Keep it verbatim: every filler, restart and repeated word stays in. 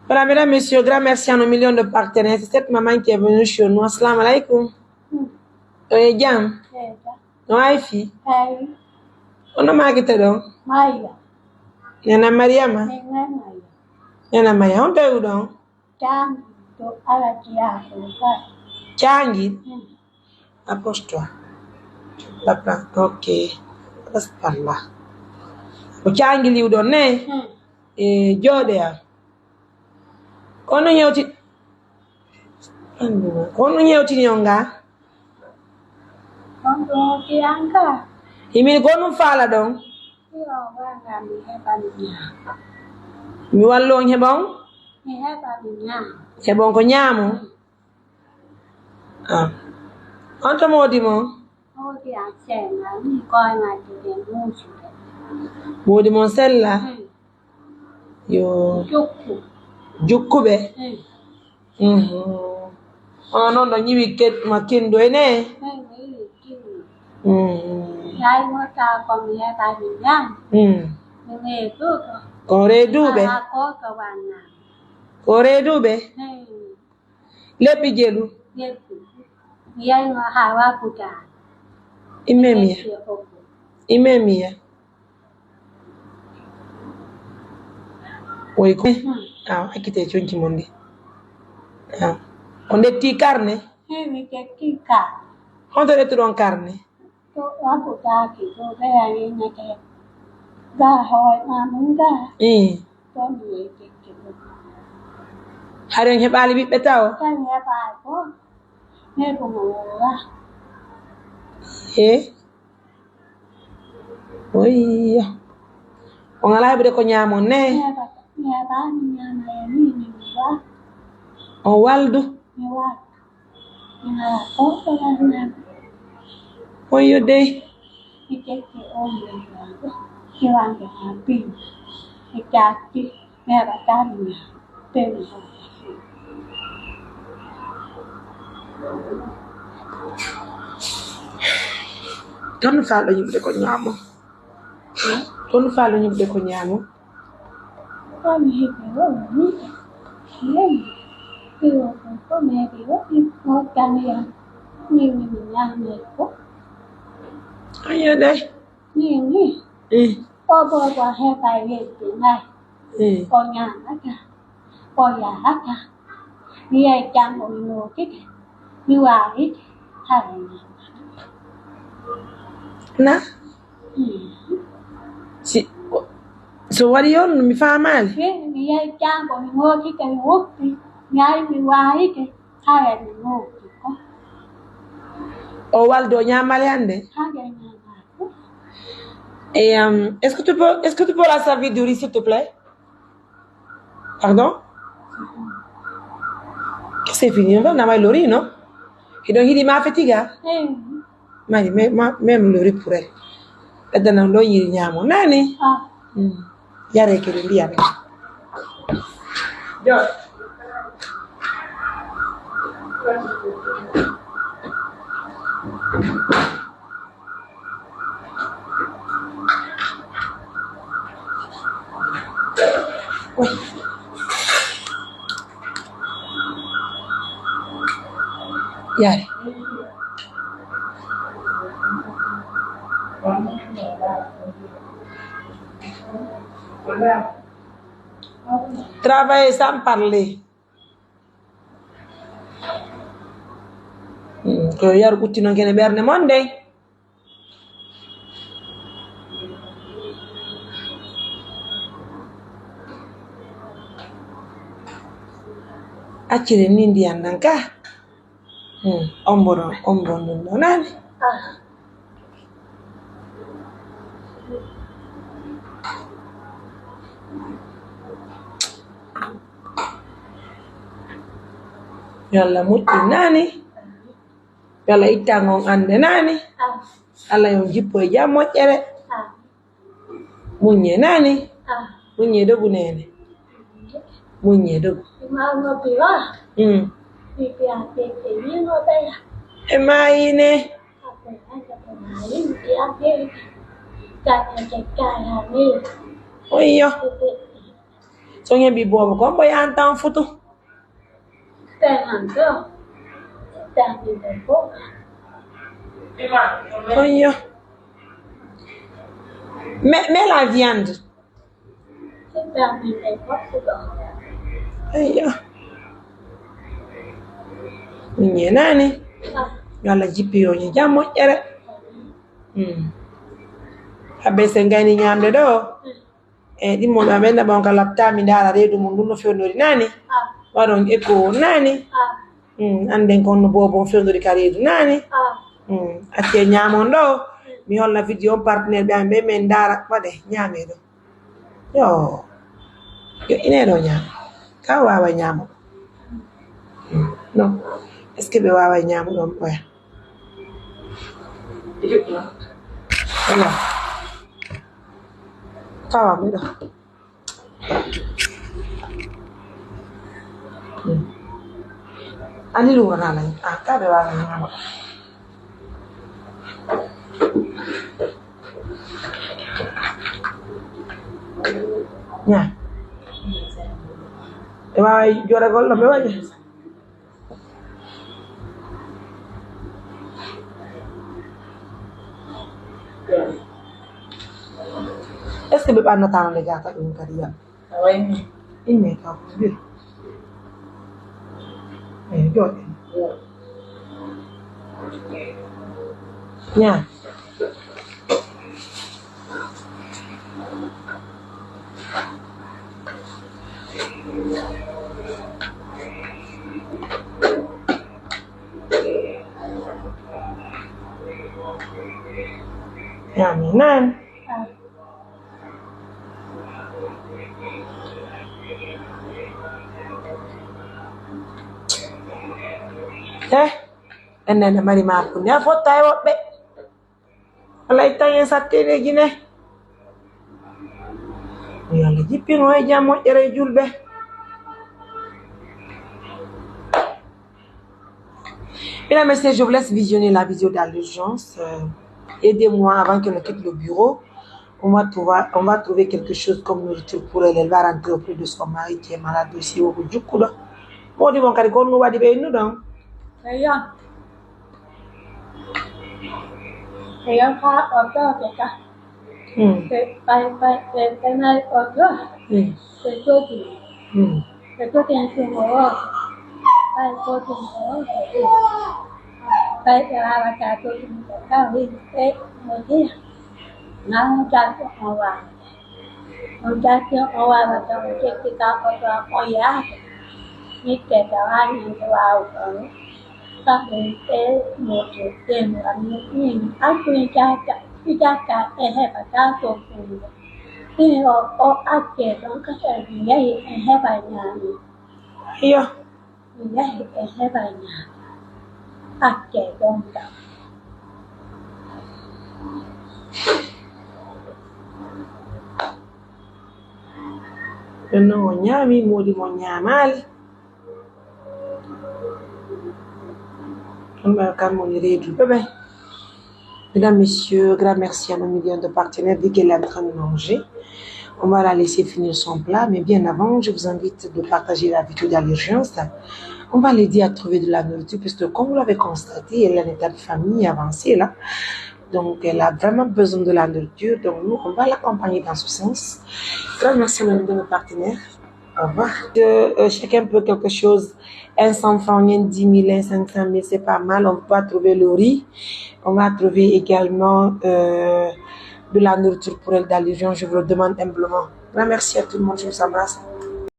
Voilà, mesdames, messieurs, grand merci à nos millions de partenaires. C'est cette maman qui est venue chez nous. Assalamu alaikum. Hmm. Oye jam. Eyi, jam. No waawi fii? Eyi. Ono maaki to ɗon? Mariya. Nana Mariama? Eyi, nana Mariya. Nana Mariama, on tawi ɗon? Caangil to Alaji Yakubu Ba. Caangil? Hmm. Approche-toi. Papa, ok. Reste par là. Ko caangil iwɗon ne? Hmm. E jooɗe am. Ko honɗun yewti-, ko honɗun yewtini on ga? Honɗun yewti an ga? Himin ko honɗun faala ɗon? Iyo, wanga mi heɓa mi ñaama. Mi wallu on heɓa on? Mi heɓa mi ñaama. Heɓa on ko ñaamo? Ah. On to moodi mon? Moodi an sella, mi koy majje ɓe muusude. Moodi mon sella? Hmm. Yo. Jukku. Jukkuɓe? Hmm. Mhm. Ono non ɗo ñiwi ket-, ma kindo ene? Hmm, mi yiwi kindo. Mhm. Yaay mo taa ko mi heɓa mi ñaama. Hmm. Mi reeduɗo. Ko reeduɓe? Haa ko to wanna. Ko reeduɓe? Hmm. Lebbi jelu. Lebbi. Mi yahi no haa wabuda. Imme miya. Lebbi e ɓoggi. Imme miya. Woy ko. Hmm. Aw, hakkite conci mon ɗi. Aw. On ƴetti karne? Hee, mi ƴetti karne. Honto ƴettuɗon karne? To wabudaaki, to ɓeya winnete. Ga hoy mamun ga. Ii. Ɗon mi yejjittuɗum. Hari on heɓaali ɓiɓɓe tawo? Tawi heɓaali fof. Neɗɗo mo wowla. He? Oyya. On alaa heɓude ko ñaamon ne? Mi heɓa, mi heɓaani ñaama e ni, ni mi wa. On waldu? Mi wa. Ina fof ko lannan. Oyyo dey. Mi ƴetti on leydi, mi wonde haa Pini. Mi jaatti, mi heɓataa mi ñaama. Pini. Ton faalɗo ñiɓde ko ñaamo. Ton faalɗo ñiɓde ko ñaamo. Kono hikka o wi'i, "Ley, iwo ko ko meɗi o i-, o tani yam. Min mi ñaamay ko." Ayo dey. Min ni. Eh. O bobo heɓa yedde nay. Eh. O ñaamata. O yahata. Mi yahi janngo mi nootike. Mi waawike. Hara ñaamata. Na? Si, so waɗi on, mi faamaali. Min, mi yahi janngo, mi mootike, mi woppi, mi ari, mi waayike, hara mi mooti ko. O Waldo ñaamaali hannde? Hannde ñaamaali. Et, euh, est-ce que tu peux, est-ce que tu peux la servir du riz, s'il te plaît? Pardon? Qu'est-ce que c'est fini? Non, non, non, Lori, non? Hiɗon hiɗi maafe tiga? Eh. Mari, mais, ma, même le riz pour elle. Ɓeddanan ɗo yiri ñaamo. Nani? Ah. Hmm. Yare kadi ndiyam. Yo. Yaari. Travailler sans parler. Hmm, ko yaru ɓutti non kene ɓernde mon de. Accire ni ndiyan ɗan ka. Hmm, ombo ɗon, ombo ɗon ɗo nani. Ah. Yo Allah moƴƴin nani. Yo Allah ittan on annde nani. Ah. Allah yo on jippo e jam moƴƴere. Ah. Muññe nani. Ah. Muññe dogu nene. Muññe dogu. Imam Biwa. Mm. Bibi a tete yino beya. E mayine. Ape aka pe mayin ya pe. Tata ke kaya ne. Oyo. Tete. So on heɓii boobo kon, ɓoy an tan futu. Ton yo. Mais, mais la viande. Eyyo. Ñeenaani. Yo Allah jippin on e jam moƴƴere. Hmm. Habe sen gayni ñaamde ɗoo. E ɗimmo ɗo amen naɓa on ka lapta mi ndaara reedu mum ndun no fewndori naani. Waɗon écho naani. Hmm. Annden ko honno boobo on fewndori ka reedu naani. Hmm. Accee ñaamon ɗoo. Mi holla video on partenaire ɓe amen ɓe men ndaara waɗe ñaamee ɗoo. Yo, yo ine ɗoo ñaama. Ka waawa ñaama. Hmm. Non. Est-ce que ɓe waawa ñaama ɗon ɓoya? Voilà. Tawa mi ɗoo. Hmm. Ani ɗum wona lan. Ah, ka ɓe waawa ñaama ɗon. Ñaa. Ɓe waawa jooɗagol ɗo ɓe waɗi. Est-ce que ɓe ɓannataano nde jaata ɗum kadi yam? A wayni. Inne ka ko bir. Eh, jooɗe. Ñaa. Amen. Eh, enen ne mari ma kunne a fotta e woɓɓe. Alay tan en satteneeji ne. Yo Allah jippin on e jam moƴƴere e julɓe. Mesdames, messieurs, je vous laisse visionner la vidéo dans l'urgence. Euh, aidez-moi avant qu'elle ne quitte le bureau. On va trouver, on va trouver quelque chose comme nourriture pour elle. Elle va rentrer auprès de son mari qui est malade aussi. Wo ko jukkuɗo. Moodi mon kadi ko on waɗi ɓe innuɗon. Eyo. Eyo, ka o ɗo de ka. Hmm. Ɓe, ɓay, ɓay, ɓe, ɓe mari oto. Hmm. Ɓe jogii. Hmm. Ɓe jogii hen jungo wooto. Ɓay ko jungo wooto ɗum. Ɓay ɓe waawataa jogiinde tawi ɓe moƴƴina. Naa on jalto on waawata. On jalto on waawata, on ƴetti ka oto on yaata. Yitte tawaani en ko waawuɗon. Kamɓe ɓe moƴƴi, ɓe mo anni ɗum. Alfin jata, jata e heɓa ta to fundo. Ɗum o, o acce ɗon kasa mi yahi e heɓa ñaami. Iyo. Mi yahi e heɓa ñaami. Acce ɗon kam. Ɗum non o ñaami, moodi mo ñaamaali. Ɗum ɗon kam woni reedu ɓe ɓen. Mesdames, messieurs, grand merci à nos millions de partenaires, vu qu'elle est en train de manger. On va la laisser finir son plat, mais bien avant, je vous invite de partager la vidéo dans l'urgence. On va l'aider à trouver de la nourriture, puisque comme vous l'avez constaté, elle est en état de famille avancé là. Donc, elle a vraiment besoin de la nourriture. Donc, nous, on va l'accompagner dans ce sens. Grand merci à nos millions de partenaires. Au revoir. De, euh, chacun peut quelque chose. Un cent francs, un dix mille, un cinq cent mille, c'est pas mal. On va trouver le riz. On va trouver également, euh, de la nourriture pour elle dans l'urgence. Je vous le demande humblement. Grand merci à tout le monde. Je vous embrasse.